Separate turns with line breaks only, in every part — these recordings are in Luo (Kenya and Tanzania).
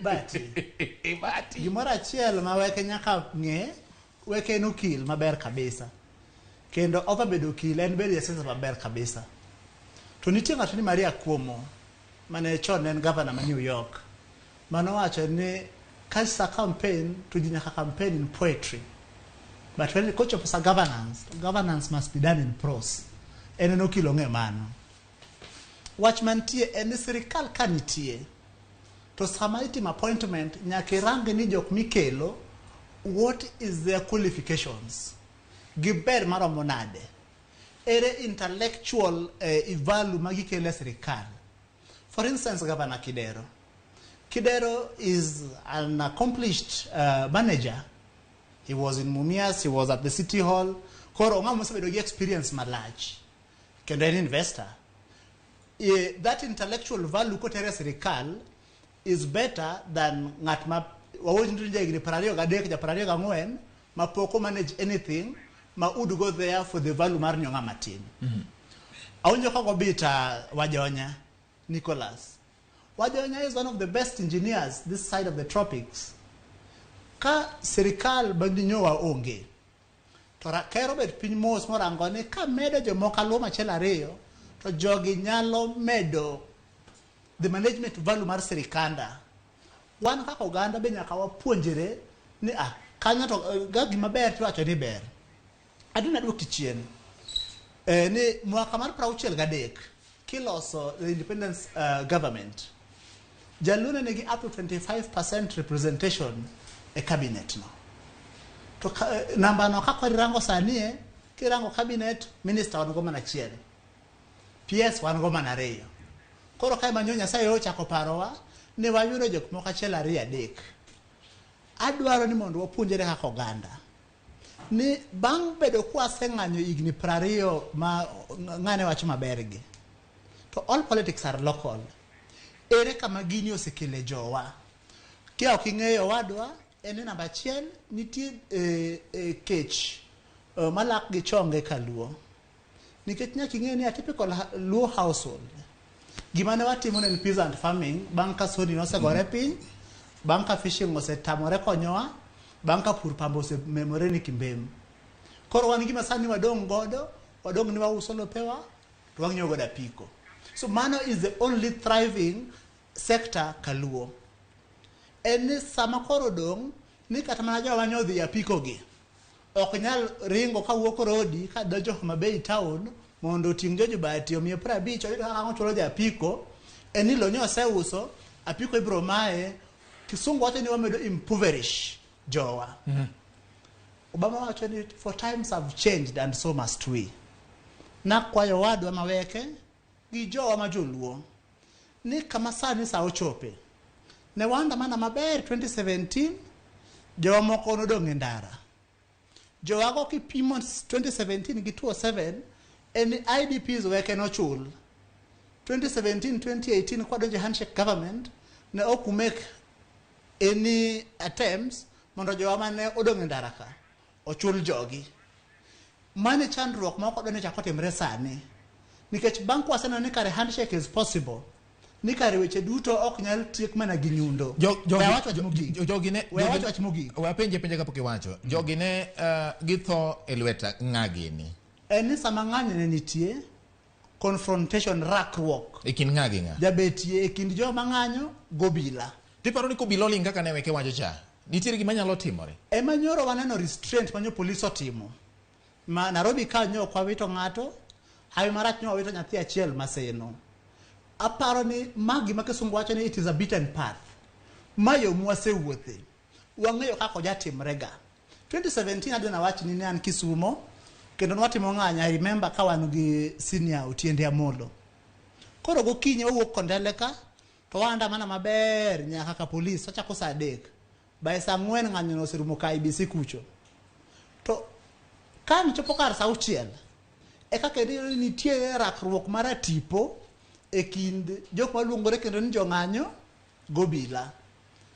Bati.
Bati.
Gimoro achiel ma Weke nyaka ng'e, Weke en okil maber kabisa. Kendo over bedo okil en bedo jasiasa maber kabisa. To nitie ng'ato ni Maria Cuomo mane chon ne en gavana ma New York manowacho ni ka sa campaign to ji nyaka campaign in poetry. But when kochopo sa governance, governance must be done in prose. En en okil ong'e mano. Wach mantie en ni sirikal ka nitie to sama itimo appointment nyaka irang ni jok mikelo what is their qualifications giber maromo nade ere intellectual value ma gikelo e sirikal for instance Governor Kidero Kidero is an accomplished manager he was in Mumias he was at the city hall koro ng'ama osebedo gi experience malach kendo en investor that intellectual value kotere e sirikal is better than ng'at ma wawach ni jahigni 23 ja 24 ma pok o manage anything ma would go there for the value mar nyong'a matin. Awinjo ka gobita Wajonya Nicholas. Wajonya is one of the best engineers this side of the tropics. Ka sirikal bandinyowa onge to ker obet piny mos morango ni ka medo jomoko aluo machielo ariyo to jogi nyalo medo the management value mar sirikanda. Wan kaka oganda be nyaka wapuonjre ni ah kanyo to ga gima ber tiwacho ni ber. Adina duoki chien. Ni mwaka mar 63 kiloso the independence government Jaluo ne nigi up to 25% representation e cabinet no. To namba no kaka irango sani e kirango cabinet minister wan go mana achiel. PS wan go mana ariyo. Koro kae manyo Nyasaye ochako parowa ni wayudo jok moko achiel ariyo adek. Adwaro ni mondo wapuonjre kaka oganda. Ni bang' bedo kwaseng'anyo higni 20 ma ng'ane wacho maber gi. To all politics are local. Ere kama gini osekele jowa? Kia ok ing'eyo wadwa, en ni namba achiel nitie kech malak gi chonge kaluo. Nikech nyaka ing'e ni a typical Luo household, gima ne watimo ne en peasant farming bang' ka soni nosegore piny, bang' ka fishing osetamore konyowa, bang' ka pur pamba osememore ni kimbem. Koro wan gima sani wadong' godo, wadong' ni wauso lopewa, to wang'iewo godo apiko. So mano is the only thriving sector kaluo. En ni sama koro odong' ni kata mana jowa nyodhi apiko gi, ok nyal ringo kawuok Rodi kadonjo Homa Bay town mondo oting' George Bati omiye 50 oyud kaka ang' ochulo ja apiko en ni lo nyo oseuso apiko ibiro maye kisungu wacho ni wamedo impoverish jowa. Obama wacho ni for times have changed and so must we. Nakwayo wadwa maweke gi jowa ma joluo ni kama sani sa ochope ne waandamana maber 2017 jowa moko nodong' e ndara jowago kipimo 2017 gi 2007 en ni IDPs weke nochul 2017 2018 kwadonjo e handshake government ne ok umake any attempts mondo jowa mane odong' e ndara ka ochul jogi. Mano e chandruok ma ok wadwa ni ochak otimre sani. Nikech bang' kwaseneno ni kare handshake is possible, ni kare weche duto ok nyal tiek mana gi nyundo. We awach wach mogik.
Jogi ne
We awach wach mogik.
We apenje penja kapok iwacho. Jogi ne githo e lwet ng'a gini?
En ni sama ng'anyo ne nitie, confrontation rakruok.
E kind ng'a gi ng'a?
Jabetie e kind joma ng'anyo gobila.
Tiparo ni kobila oling' kaka ne weke wacho cha, nitiere gima nyalo timore?
Ema nyoro waneno restraint manyo polis otimo. Ma Nairobi ka nyo ok wawito ng'ato, hawi marach nyo wawito nyathi achiel Maseno. Aparo ni ma gima kisungu wacho ni it is a beaten path. Ma yo mwasewuothe. Wang'eyo kaka ojatimre ga. 2017 adwa nawach ni ne an Kisumo, kendo nwatimo ng'anyo, I remember ka wan gi senior Otiende Amolo. Koro gokinyi wawuok Kondele ka, to waandamana maber nyaka ka polis, wachako saa 3. By saa 4 ng'anyo no oserumo ka IBC kucho. To ka nochopo kar saa 6, eka kendo iyudo ni nitie rakruok mar atipo e kind jok maluongore kendo ni jong'anyo gobila.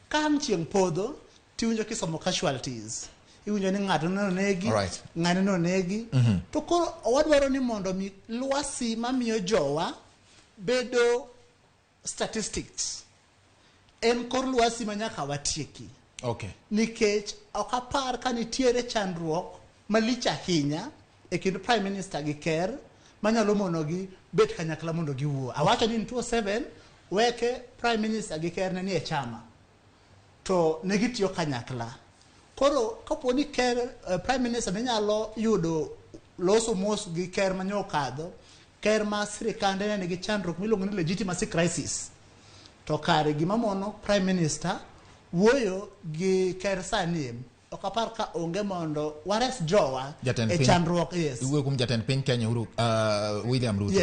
Ka ang' chieng' podho, tiwinjo kisomo casualties. Iwinjo ni ng'ato ne onegi, ng'ane ne onegi. To koro wadwaro ni mondo mi lwasi mamiyo jowa bedo statistics. En kor lwasi ma nyaka watieki.
Okay.
Nikech ok apar ka nitiere chandruok malich ahinya e kind Prime Minister gi Ker manyalo monogi bet kanyakla mondo giwuo. Awacho ni in 2007 weke Prime Minister gi Ker ne nie chama to ne gitiyo kanyakla. Koro kapo ni Ker Prime Minister ne nyalo yudo loso mos gi Ker mane okadho, Ker ma sirikande ne nigi chandruok miluongo ni legitimacy crisis. To kare gima mono Prime Minister wuoyo gi Ker sani ok apar ka onge mondo wares jowa
Jatend
e
piny-
chandruok. Yes.
Iwuoyo kuom jatend piny Kenya Uhuru, William Ruto.
Yes.